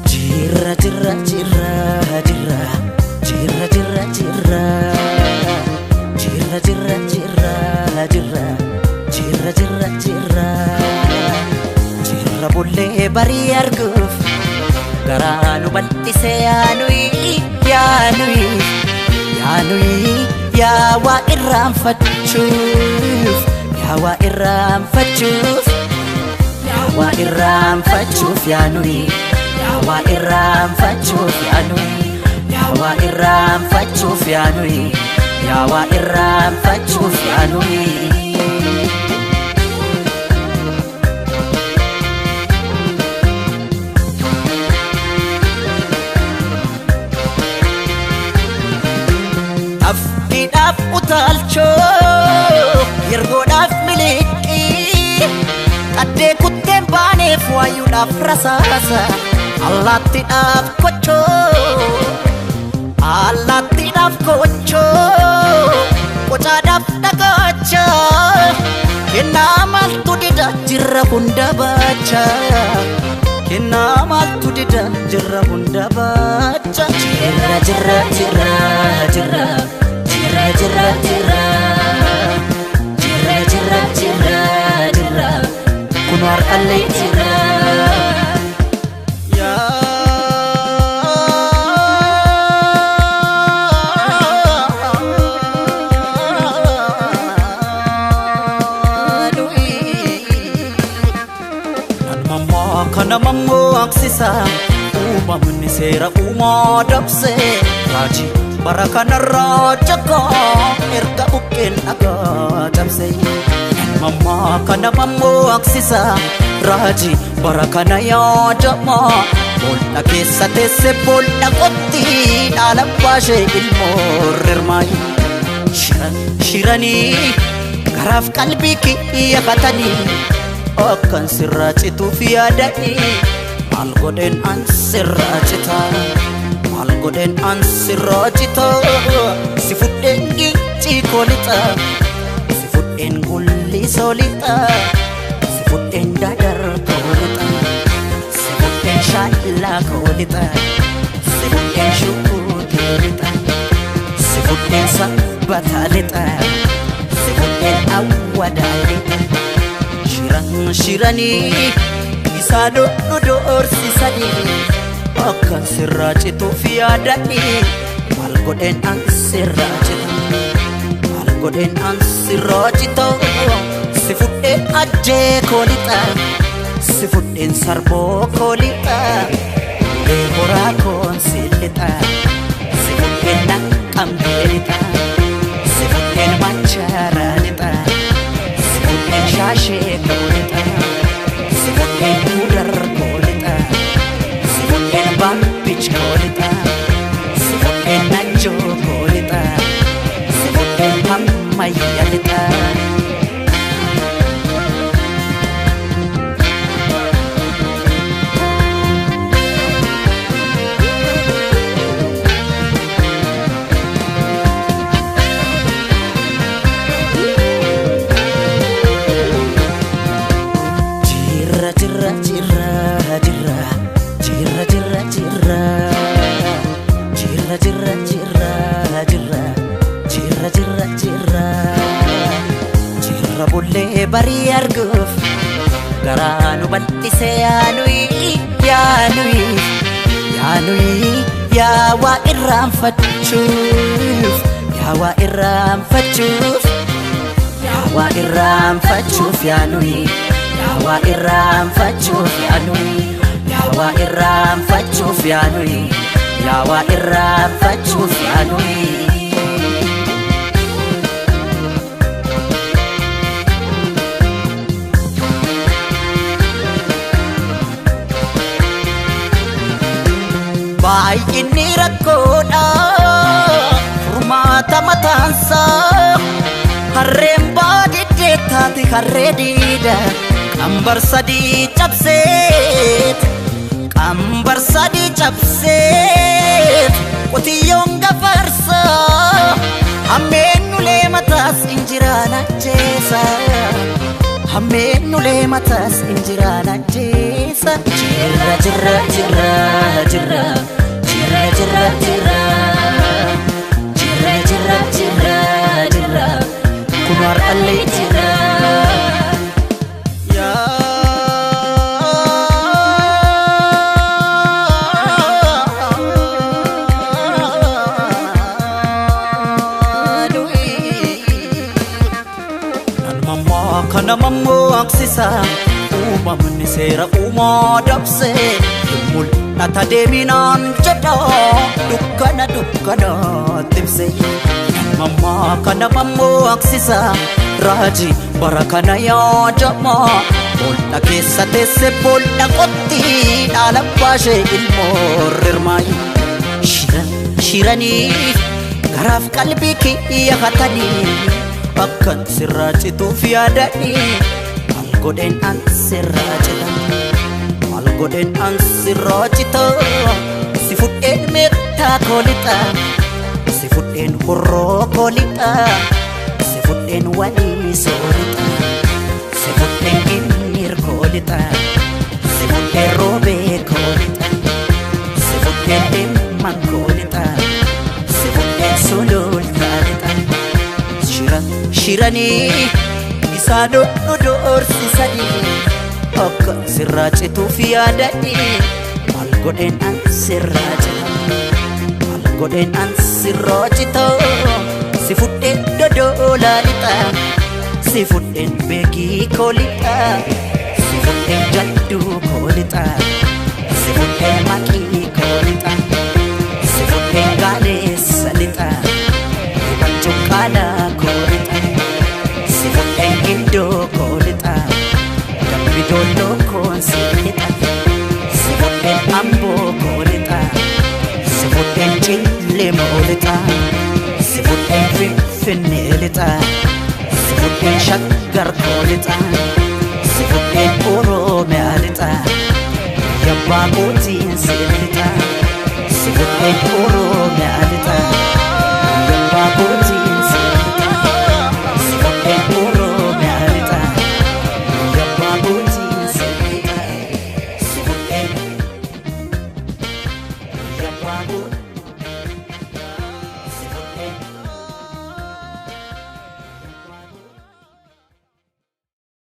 Jirra jirra jirra jirra jirra jirra jirra jirra jirra jirra jirra jirra jirra jirra jirra bullee barii arguuf garaa nu bal'ise yaanuyi yaanuyi yaanuyi yaa waa irraanfachuuf yaa waa irraanfachuuf yaa waa irraanfachuuf yaanuyi yaa waa irraanfachuuf yaanuyi yaa waa irraanfachuuf yaanuyi yaa waa irraanfachuuf yaanuyi. Afkiidhaaf utaalchoo yergoodhaaf miliqii qaddee kutteen baaneef waayuudhaaf rasaasa allaattiidhaaf kochoo allaattiidhaaf kochoo qocaadhaaf dhagaacha kennaa maaltu dida jirra hunda baacha kennaa maaltu dida jirra hunda baacha jirra jirra jirra jirra jirra jirra jirra jirra jirra jirra jirra kun har'allee jirra. Namammaa kana mammaksisa uumamni seera uumaa dabse raajii bara kanarraa jakaa erga buqqeen dhagaa cabse. Namammaa kana mammaksisa raajii bara kana yaadama bool'a keessa teesse bool'a qotti dhaala baashee ilmoo rirmaayi. Shiran shiranii garaaf qalbii kiyya katanii akkan sirraa cituuf yaadanii maal godheen an sirraa cita maal godheen an sirraa cita si fudheen gincii koo lixa si fudheen gullisoo lixa si fudheen dadar koo lixa si fudheen shaallaa koo lixa si fudheen shukuutii lixa si fudheen sabbataa lixa si fudheen awwadaa lixa. Shiran shiranii isaan nu doorsisanii akkan sirraa cituuf yaadanii maal godheen an sirraa cita maal godheen an sirraa cita si fudheen ajjee koo lixa si fudheen sarboo koo lixa ulee horaa koon si lixa si fudheen naqqamtee lixa si fudheen machaaraa lixa. Si fudheen shaashee koo lixa si fudheen mudar koo lixa si fudheen baabbich koo lixa si fudheen najjoo koo lixa si fudheen hammayya lixa. Jirra jirra jirra jirra jirra jirra jirra jirra jirra jirra jirra jirra jirra jirra jirra bullee barii arguuf garaa nu bal'ise yaanuyi yaanuyi yaanuyi yaa waa irraanfachuuf yaa waa irraanfachuuf yaa waa irraanfachuuf yaanuyi yaa waa irraanfachuuf yaanuyi yaa waa irraanfachuuf yaanuyi yaa waa irraanfachuuf yaanuyi. Baay'inni rakkoodha furmaata mataansaa. Harreen baadiddee taate harree diida. Qambar sadii cabseet, qambar sadii cabseet, qotiyyoon gafarsaa. Hammeen ulee mataas injiraan ajjeesa. Hammeen ulee mataas injiraan ajjeesa. Jirra jirra jirra jirra jirra jirra jirra jirra jirra jirra jirra kun har'allee jirra. Kana mammaksisa uumamni seera uumaa dabse mul'ata deeminaan jedha dukkana dukkana tibse. Mammaa kana mammaksisa raajii bara kana yaadama bool'a keessa teesse bool'a qotti dhaala baashee ilmoo rirmaayi. Shiran shiranii garaaf qalbii kiyya hatanii akkan sirraa cituuf yaadanii maal godheen an sirraa cita, maal godheen an sirraa cita. Si fudheen meettaa koo lixa, si fudheen horroo koo lixa, si fudheen walii soorixa, si fudheen ginniir koo lixa, si fudheen roobee koo lixa, si fudheen dhimman koo lixa, si fudheen sulultaa lixa. Shiran shiranii isaan nu doorsisanii akka sirraa cituuf yaadanii maal godheen an sirraa cita, maal godheen an sirraa cita. Si fudheen dodoolaa lixa, si fudheen beekii koo lixa, si fudheen jadduu koo lixa, si fudheen maqii koo lixa, si fudheen gaaleessa lixa, cuqqaalaa koo lixa, si fudheen gindoo koo lixa, dambi doolloo koon si lixa, si fudheen amboo koo lixa, si fudheen cillemoo lixa, si fudheen finfinnee lixa, si fudheen shaggar koo lixa, si fudheen oromiyaa lixa, yabbaa kootiin si lixa, si fudheen oromiyaa lixa.